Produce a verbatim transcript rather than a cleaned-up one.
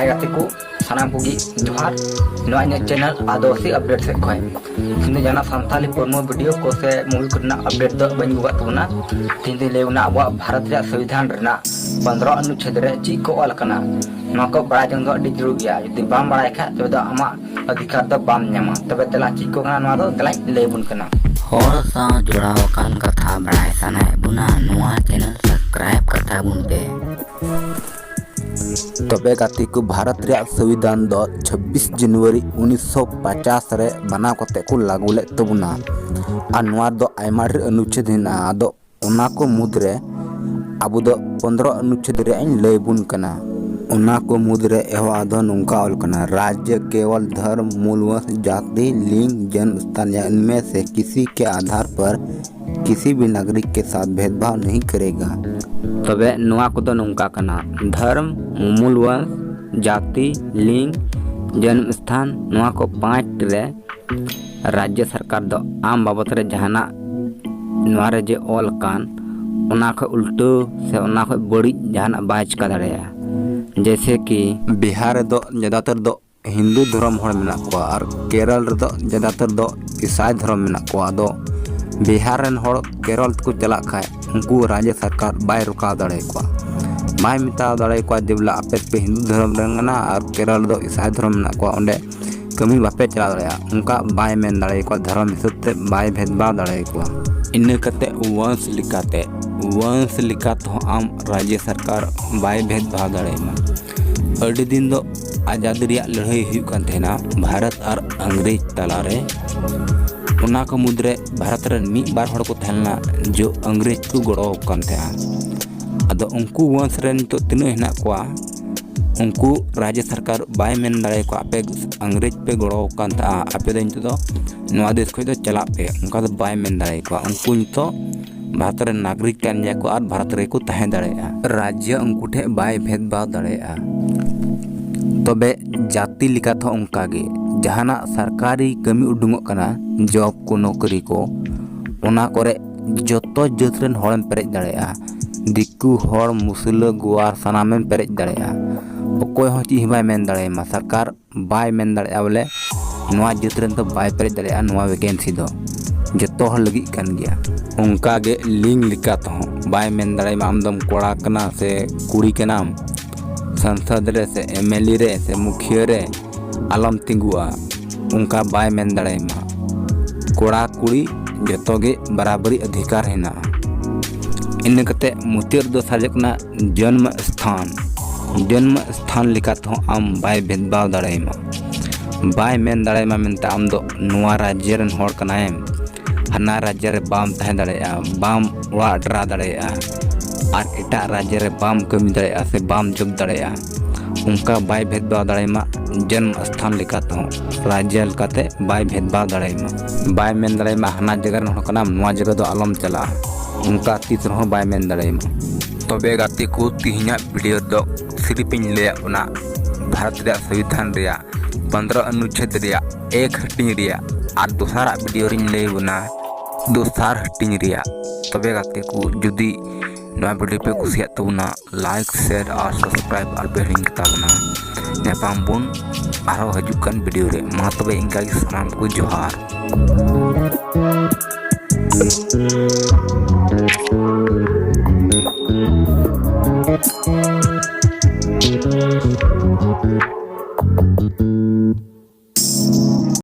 ᱜᱟᱛᱮ ᱠᱚ ᱥᱟᱱᱟᱢ ᱠᱚᱜᱮ ᱡᱚᱦᱟᱨ᱾ ᱱᱚᱣᱟ ᱤᱧᱟᱹᱜ ᱪᱮᱱᱮᱞ ᱟᱹᱫᱤᱵᱟᱹᱥᱤ ᱟᱯᱰᱮᱴ ᱥᱮᱫ ᱠᱷᱚᱱ ᱛᱮᱦᱮᱧ ᱫᱚ ᱡᱟᱦᱟᱱᱟᱜ ᱥᱟᱱᱛᱟᱞᱤ ᱯᱨᱳᱢᱳ ᱵᱷᱤᱰᱤᱭᱳ ᱠᱚ ᱥᱮ ᱢᱩᱵᱷᱤ ᱠᱚᱨᱮᱱᱟᱜ ᱟᱯᱰᱮᱴ ᱫᱚ ᱵᱟᱹᱧ ᱟᱹᱜᱩ ᱠᱟᱜ ᱛᱟᱵᱚᱱᱟ᱾ ᱛᱮᱦᱮᱧ ᱫᱚᱧ ᱞᱟᱹᱭ ᱟᱵᱚᱱᱟ ᱟᱵᱚᱣᱟᱜ ᱵᱷᱟᱨᱚᱛ ᱨᱮᱭᱟᱜ ᱥᱚᱝᱵᱤᱫᱷᱟᱱ ᱨᱮᱱᱟᱜ ᱯᱚᱱᱫᱽᱨᱚ ᱚᱱᱩᱪᱷᱮᱫ ᱨᱮ ᱪᱮᱫ ᱠᱚ ᱚᱞ ᱟᱠᱟᱱᱟ᱾ ᱱᱚᱣᱟ ᱠᱚ ᱵᱟᱲᱟᱭ ᱡᱚᱝ ᱫᱚ ᱟᱹᱰᱤ ᱡᱟᱹᱨᱩᱲ ᱜᱮᱭᱟ᱾ ᱡᱩᱫᱤ ᱵᱟᱢ ᱵᱟᱲᱟᱭ ᱠᱷᱟᱡ, ᱛᱚᱵᱮ ᱫᱚ ᱟᱢᱟᱜ ᱚᱫᱷᱤᱠᱟᱨ ᱫᱚ ᱵᱟᱢ ᱧᱟᱢᱟ᱾ ᱛᱚᱵᱮ ᱫᱮᱞᱟ, ᱪᱮᱫ ᱠᱚ ᱠᱟᱱᱟ ᱱᱚᱣᱟ ᱫᱚ, ᱫᱮᱞᱟᱧ ᱞᱟᱹᱭ ᱟᱵᱚᱱ ᱠᱟᱱᱟ᱾ ᱦᱚᱲ ᱥᱟᱶ ᱡᱚᱲᱟᱣ ᱟᱠᱟᱱ ᱠᱟᱛᱷᱟ ᱵᱟᱲᱟᱭ ᱥᱟᱱᱟᱭᱮᱫ ᱵᱚᱱᱟ? ᱱᱚᱣᱟ ᱪᱮᱱᱮᱞ ᱥᱟᱵᱥᱠᱨᱟᱭᱤᱵ ᱠᱟᱛᱟ ᱵᱚᱱ ᱯᱮ᱾ ᱛᱚᱵᱮ ᱜᱟᱛᱮ ᱠᱚ, ᱵᱷᱟᱨᱚᱛ ᱨᱮᱭᱟᱜ ᱥᱚᱝᱵᱤᱫᱷᱟᱱ ᱫᱚ ᱪᱷᱟᱵᱵᱤᱥ ᱡᱟᱱᱩᱣᱟᱨᱤ ᱩᱱᱤᱥᱥᱚ ᱯᱚᱪᱟᱥ ᱨᱮ ᱵᱮᱱᱟᱣ ᱠᱟᱛᱮ ᱠᱚ ᱞᱟᱹᱜᱩ ᱞᱮᱫ ᱛᱟᱵᱚᱱᱟ᱾ ᱟᱨ ᱱᱚᱣᱟ ᱫᱚ ᱟᱭᱢᱟ ᱰᱷᱮᱨ ᱚᱱᱩᱪᱷᱮᱫ ᱦᱮᱱᱟᱜᱼᱟ᱾ ᱟᱫᱚ ᱚᱱᱟ ᱠᱚ ᱢᱩᱫᱽᱨᱮ ᱟᱵᱚ ᱫᱚ ᱯᱚᱱᱫᱽᱨᱚ ᱚᱱᱩᱪᱷᱮᱫ ᱨᱮᱭᱟᱜ ᱤᱧ ᱞᱟᱹᱭ ᱟᱵᱚᱱ ᱠᱟᱱᱟ᱾ ᱚᱱᱟ ᱠᱚ ᱢᱩᱫᱽᱨᱮ ᱮᱦᱚᱵ ᱫᱚ ᱱᱚᱝᱠᱟ ᱚᱞ ᱠᱟᱱᱟ, ᱨᱟᱡᱽᱭᱚ ᱠᱮᱣᱚᱞ ᱫᱷᱚᱨᱢ, ᱢᱩᱞ ᱵᱚᱝᱥ, ᱡᱟᱛᱤ, ᱞᱤᱝᱜ, ᱡᱚᱱᱢ ᱥᱛᱷᱟᱱ या इनमें से किसी के आधार पर किसी भी नागरिक के साथ भेदभाव नहीं करेगा। ᱛᱚᱵᱮ ᱱᱚᱣᱟ ᱠᱚᱫᱚ ᱱᱚᱝᱠᱟ ᱠᱟᱱᱟ, ᱫᱷᱚᱨᱢ, ᱢᱩᱞ ᱵᱚᱝᱥ, ᱡᱟᱛᱤ, ᱞᱤᱝᱜ, ᱡᱚᱱᱢ ᱥᱛᱷᱟᱱ, ᱱᱚᱣᱟ ᱠᱚ ᱯᱟᱸᱪ ᱨᱮ ᱨᱟᱡᱽᱭᱚ ᱥᱚᱨᱠᱟᱨ ᱫᱚ ᱟᱢ ᱵᱟᱵᱚᱛ ᱨᱮ ᱡᱟᱦᱟᱱᱟᱜ ᱱᱚᱣᱟ ᱨᱮ ᱡᱮ ᱚᱞ ᱟᱠᱟᱱ, ᱚᱱᱟ ᱠᱷᱚᱱ ᱩᱞᱴᱟᱹ ᱥᱮ ᱚᱱᱟ ᱠᱷᱚᱱ ᱵᱟᱹᱲᱤᱡ ᱡᱟᱦᱟᱱᱟᱜ ᱵᱟᱭ ᱪᱤᱠᱟ ᱫᱟᱲᱮᱭᱟᱜᱼᱟ᱾ ᱡᱮᱭᱥᱮ ᱠᱤ ᱵᱤᱦᱟᱨ ᱨᱮᱫᱚ ᱡᱟᱫᱟᱛᱚᱨ ᱫᱚ ᱦᱤᱱᱫᱩ ᱫᱷᱚᱨᱚᱢ ᱦᱚᱲ ᱢᱮᱱᱟᱜ ᱠᱚᱣᱟ ᱟᱨ ᱠᱮᱨᱚᱞ ᱨᱮᱫᱚ ᱡᱟᱫᱟᱛᱚᱨ ᱫᱚ ᱤᱥᱟᱭ ᱫᱷᱚᱨᱚᱢ ᱢᱮᱱᱟᱜ ᱠᱚᱣᱟ᱾ ᱟᱫᱚ ᱵᱤᱦᱟᱨ ᱨᱮᱱ ᱦᱚᱲ ᱠᱮᱨᱚᱞ ᱛᱮᱠᱚ ᱪᱟᱞᱟᱜ ᱠᱷᱟᱡ, ᱩᱱᱠᱩ ᱨᱟᱡᱽᱭᱚ ᱥᱚᱨᱠᱟᱨ ᱵᱟᱭ ᱨᱚᱠᱟᱣ ᱫᱟᱲᱮᱭᱟᱠᱚᱣᱟ, ᱵᱟᱭ ᱢᱮᱛᱟ ᱫᱟᱲᱮᱭᱟᱠᱚᱣᱟ ᱡᱮ ᱵᱚᱞᱮ ᱟᱯᱮ ᱫᱚᱯᱮ ᱦᱤᱱᱫᱩ ᱫᱷᱚᱨᱚᱢ ᱨᱮᱱ ᱠᱟᱱᱟ ᱟᱨ ᱠᱮᱨᱚᱞ ᱨᱮᱫᱚ ᱤᱥᱟᱭ ᱫᱷᱚᱨᱚᱢ ᱢᱮᱱᱟᱜ ᱠᱚᱣᱟ, ᱚᱸᱰᱮ ᱠᱟᱹᱢᱤ ᱵᱟᱯᱮ ᱪᱟᱞᱟᱣ ᱫᱟᱲᱮᱭᱟᱜᱼᱟ, ᱚᱱᱠᱟ ᱵᱟᱭ ᱢᱮᱱ ᱫᱟᱲᱮᱭᱟᱠᱚᱣᱟ, ᱫᱷᱚᱨᱚᱢ ᱦᱤᱥᱟᱹᱵ ᱛᱮ ᱵᱟᱭ ᱵᱷᱮᱫᱽᱵᱷᱟᱣ ᱫᱟᱲᱮᱭᱟᱠᱚᱣᱟ᱾ ᱤᱱᱟᱹ ᱠᱟᱛᱮ ᱣᱚᱝᱥ ᱞᱮᱠᱟᱛᱮ, ᱣᱚᱝᱥ ᱞᱮᱠᱟ ᱛᱮᱦᱚᱸ ᱟᱢ ᱨᱟᱡᱽᱭᱚ ᱥᱚᱨᱠᱟᱨ ᱵᱟᱭ ᱵᱷᱮᱫᱽᱵᱷᱟᱣ ᱫᱟᱲᱮᱭᱟᱢᱟ᱾ ᱟᱹᱰᱤ ᱫᱤᱱ ᱫᱚ ᱟᱡᱟᱫᱤ ᱨᱮᱭᱟᱜ ᱞᱟᱹᱲᱦᱟᱹᱭ ᱦᱩᱭᱩᱜ ᱠᱟᱱ ᱛᱟᱦᱮᱱᱟ ᱵᱷᱟᱨᱚᱛ ᱟᱨ ᱤᱝᱨᱮᱡᱽ ᱛᱟᱞᱟᱨᱮ᱾ ᱚᱱᱟ ᱠᱚ ᱢᱩᱫᱽᱨᱮ ᱵᱷᱟᱨᱚᱛ ᱨᱮᱱ ᱢᱤᱫ ᱵᱟᱨ ᱦᱚᱲ ᱠᱚ ᱛᱟᱦᱮᱸ ᱞᱮᱱᱟ, ᱡᱚ ᱤᱝᱨᱮᱡᱽ ᱠᱚ ᱜᱚᱲᱚ ᱟᱠᱚ ᱠᱟᱱ ᱛᱟᱦᱮᱸᱱᱟ᱾ ᱟᱫᱚ ᱩᱱᱠᱩ ᱣᱚᱝᱥ ᱨᱮᱱ ᱱᱤᱛᱚᱜ ᱛᱤᱱᱟᱹᱜ ᱦᱮᱱᱟᱜ ᱠᱚᱣᱟ, ᱩᱱᱠᱩ ᱨᱟᱡᱽ ᱥᱚᱨᱠᱟᱨ ᱵᱟᱭ ᱢᱮᱱ ᱫᱟᱲᱮᱭᱟᱠᱚᱣᱟ, "ᱟᱯᱮ ᱤᱝᱨᱮᱡᱽ ᱯᱮ ᱜᱚᱲᱚ ᱟᱠᱟᱱ ᱛᱟᱦᱮᱸᱜᱼᱟ, ᱟᱯᱮ ᱫᱚ ᱱᱤᱛᱚᱜ ᱫᱚ ᱱᱚᱣᱟ ᱫᱮᱥ ᱠᱷᱚᱱ ᱫᱚ ᱪᱟᱞᱟᱜ ᱯᱮ", ᱚᱱᱠᱟ ᱫᱚ ᱵᱟᱭ ᱢᱮᱱ ᱫᱟᱲᱮᱭᱟᱠᱚᱣᱟ᱾ ᱩᱱᱠᱩ ᱱᱤᱛᱚᱜ ᱵᱷᱟᱨᱚᱛ ᱨᱮᱱ ᱱᱟᱜᱚᱨᱤᱠ ᱠᱟᱱ ᱜᱮᱭᱟ ᱠᱚ ᱟᱨ ᱵᱷᱟᱨᱚᱛ ᱨᱮᱜᱮ ᱠᱚ ᱛᱟᱦᱮᱸ ᱫᱟᱲᱮᱭᱟᱜᱼᱟ᱾ ᱨᱟᱡᱽᱭᱚ ᱩᱱᱠᱩ ᱴᱷᱮᱱ ᱵᱟᱭ ᱵᱷᱮᱫᱽᱵᱷᱟᱣ ᱫᱟᱲᱮᱭᱟᱜᱼᱟ᱾ ᱛᱚᱵᱮ ᱡᱟᱹᱛᱤ ᱞᱮᱠᱟ ᱛᱮᱦᱚᱸ ᱚᱱᱠᱟ ᱜᱮ, ᱡᱟᱦᱟᱱᱟᱜ ᱥᱚᱨᱠᱟᱨᱤ ᱠᱟᱹᱢᱤ ᱩᱰᱩᱝᱚᱜ ᱠᱟᱱᱟ, ᱡᱚᱵ ᱠᱚ, ᱱᱚᱠᱨᱤ ᱠᱚ, ᱚᱱᱟ ᱠᱚᱨᱮ ᱡᱚᱛᱚ ᱡᱟᱹᱛ ᱨᱮᱱ ᱦᱚᱲᱮᱢ ᱯᱮᱨᱮᱡ ᱫᱟᱲᱮᱭᱟᱜᱼᱟ᱾ ᱫᱤᱠᱩ, ᱦᱚᱲ, ᱢᱩᱥᱞᱟᱹ, ᱜᱳᱣᱟᱨ, ᱥᱟᱱᱟᱢᱮᱢ ᱯᱮᱨᱮᱡ ᱫᱟᱲᱮᱭᱟᱜᱼᱟ᱾ ᱚᱠᱚᱭ ᱦᱚᱸ ᱪᱮᱫ ᱦᱚᱸ ᱵᱟᱭ ᱢᱮᱱ ᱫᱟᱲᱮᱭᱟᱢᱟ᱾ ᱥᱚᱨᱠᱟᱨ ᱵᱟᱭ ᱢᱮᱱ ᱫᱟᱲᱮᱭᱟᱜᱼᱟ ᱵᱚᱞᱮ ᱱᱚᱣᱟ ᱡᱟᱹᱛ ᱨᱮᱱ ᱫᱚ ᱵᱟᱭ ᱯᱮᱨᱮᱡ ᱫᱟᱲᱮᱭᱟᱜᱼᱟ ᱱᱚᱣᱟ ᱵᱷᱮᱠᱮᱱᱥᱤ ᱫᱚ᱾ ᱡᱚᱛᱚ ᱦᱚᱲ ᱞᱟᱹᱜᱤᱫ ᱠᱟᱱ ᱜᱮᱭᱟ᱾ ᱚᱱᱠᱟ ᱜᱮ ᱞᱤᱝ ᱞᱮᱠᱟ ᱛᱮᱦᱚᱸ ᱵᱟᱭ ᱢᱮᱱ ᱫᱟᱲᱮᱭᱟᱢᱟ ᱟᱢ ᱫᱚᱢ ᱠᱚᱲᱟ ᱠᱟᱱᱟ ᱥᱮ ᱠᱩᱲᱤ ᱠᱟᱱᱟᱢ, ᱥᱚᱝᱥᱚᱫ ᱨᱮ ᱥᱮ ᱮᱢ ᱮᱞ ᱮ ᱨᱮ ᱥᱮ ᱢᱩᱠᱷᱤᱭᱟᱹ ᱨᱮ ᱟᱞᱚᱢ ᱛᱤᱸᱜᱩᱜᱼᱟ, ᱚᱱᱠᱟ ᱵᱟᱭ ᱢᱮᱱ ᱫᱟᱲᱮᱭᱟᱢᱟ᱾ ᱠᱚᱲᱟ ᱠᱩᱲᱤ ᱡᱚᱛᱚ ᱜᱮ ᱵᱟᱨᱟᱵᱟᱨᱤ ᱚᱫᱷᱤᱠᱟᱨ ᱦᱮᱱᱟᱜᱼᱟ᱾ ᱤᱱᱟᱹ ᱠᱟᱛᱮ ᱢᱩᱪᱟᱹᱫ ᱫᱚ ᱥᱟᱨᱮᱡᱚᱜ ᱠᱟᱱᱟ ᱡᱚᱱᱢᱚ ᱥᱛᱷᱟᱱ᱾ ᱡᱚᱱᱢᱚ ᱥᱛᱷᱟᱱ ᱞᱮᱠᱟ ᱛᱮᱦᱚᱸ ᱟᱢ ᱵᱟᱭ ᱵᱷᱮᱫᱽᱵᱷᱟᱣ ᱫᱟᱲᱮᱭᱟᱢᱟ, ᱵᱟᱭ ᱢᱮᱱ ᱫᱟᱲᱮᱭᱟᱢᱟ ᱢᱮᱱᱛᱮ ᱟᱢ ᱫᱚ ᱱᱚᱣᱟ ᱨᱟᱡᱽᱡᱚ ᱨᱮᱱ ᱦᱚᱲ ᱠᱟᱱᱟᱭᱮᱢ, ᱦᱟᱱᱟ ᱨᱟᱡᱽᱡᱚ ᱨᱮ ᱵᱟᱢ ᱛᱟᱦᱮᱸ ᱫᱟᱲᱮᱭᱟᱜᱼᱟ, ᱵᱟᱢ ᱚᱲᱟᱜ ᱰᱮᱨᱟ ᱫᱟᱲᱮᱭᱟᱜᱼᱟ, ᱟᱨ ᱮᱴᱟᱜ ᱨᱟᱡᱽᱡᱚ ᱨᱮ ᱵᱟᱢ ᱠᱟᱹᱢᱤ ᱫᱟᱲᱮᱭᱟᱜᱼᱟ ᱥᱮ ᱵᱟᱢ ᱡᱚᱵ ᱫᱟᱲᱮᱭᱟᱜᱼᱟ᱾ ᱚᱱᱠᱟ ᱵᱟᱭ ᱵᱷᱮᱫᱽᱵᱷᱟᱣ ᱫᱟᱲᱮᱭᱟᱢᱟ ᱡᱚᱱᱢᱚ ᱥᱛᱷᱟᱱ ᱞᱮᱠᱟ ᱛᱮᱦᱚᱸ, ᱨᱟᱡᱽᱡᱚ ᱞᱮᱠᱟᱛᱮ ᱵᱟᱭ ᱵᱷᱮᱫᱽᱵᱷᱟᱣ ᱫᱟᱲᱮᱭᱟᱢᱟ᱾ ᱵᱟᱭ ᱢᱮᱱ ᱫᱟᱲᱮᱭᱟᱢᱟ ᱦᱟᱱᱟ ᱡᱟᱭᱜᱟ ᱨᱮᱱ ᱦᱚᱲ ᱠᱟᱱᱟᱢ, ᱱᱚᱣᱟ ᱡᱟᱭᱜᱟ ᱫᱚ ᱟᱞᱚᱢ ᱪᱟᱞᱟᱜᱼᱟ, ᱚᱱᱠᱟ ᱛᱤᱥ ᱨᱮᱦᱚᱸ ᱵᱟᱭ ᱢᱮᱱ ᱫᱟᱲᱮᱭᱟᱢᱟ᱾ ᱛᱚᱵᱮ ᱜᱟᱛᱮ ᱠᱚ, ᱛᱮᱦᱮᱧᱟᱜ ᱵᱷᱤᱰᱤᱭᱳ ᱫᱚ ᱥᱤᱨᱤᱯ ᱤᱧ ᱞᱟᱹᱭᱟᱫ ᱵᱚᱱᱟ ᱵᱷᱟᱨᱚᱛ ᱨᱮᱭᱟᱜ ᱥᱚᱝᱵᱤᱫᱷᱟᱱ ᱨᱮᱭᱟᱜ ᱯᱚᱱᱫᱽᱨᱚ ᱚᱱᱩᱪᱷᱮᱫ ᱨᱮᱭᱟᱜ ᱮᱠ ᱦᱟᱹᱴᱤᱧ ᱨᱮᱭᱟᱜ, ᱟᱨ ᱫᱚᱥᱟᱨᱟᱜ ᱵᱷᱤᱰᱤᱭᱳ ᱨᱤᱧ ᱞᱟᱹᱭ ᱵᱚᱱᱟ ᱫᱚᱥᱟᱨ ᱦᱟᱹᱴᱤᱧ ᱨᱮᱭᱟᱜ᱾ ᱛᱚᱵᱮ ᱜᱟᱛᱮ ᱠᱚ, ᱡᱩᱫᱤ ᱱᱚᱣᱟ ᱵᱷᱤᱰᱤᱭᱳ ᱯᱮ ᱠᱩᱥᱤᱭᱟᱜ ᱛᱟᱵᱚᱱᱟ, ᱞᱟᱭᱤᱠ, ᱥᱮᱭᱟᱨ ᱟᱨ ᱥᱟᱵᱥᱠᱨᱟᱭᱤᱵ ᱟᱞᱚᱯᱮ ᱦᱤᱲᱤᱧ ᱠᱟᱛᱟ ᱵᱚᱱᱟ᱾ ᱧᱟᱯᱟᱢ ᱵᱚᱱ ᱟᱨᱦᱚᱸ ᱦᱤᱡᱩᱜ ᱠᱟᱱ ᱵᱷᱤᱰᱤᱭᱳ ᱨᱮ᱾ ᱢᱟ ᱛᱚᱵᱮ ᱤᱱᱠᱟ ᱜᱮ, ᱥᱟᱱᱟᱢ ᱠᱚ ᱡᱚᱦᱟᱨ᱾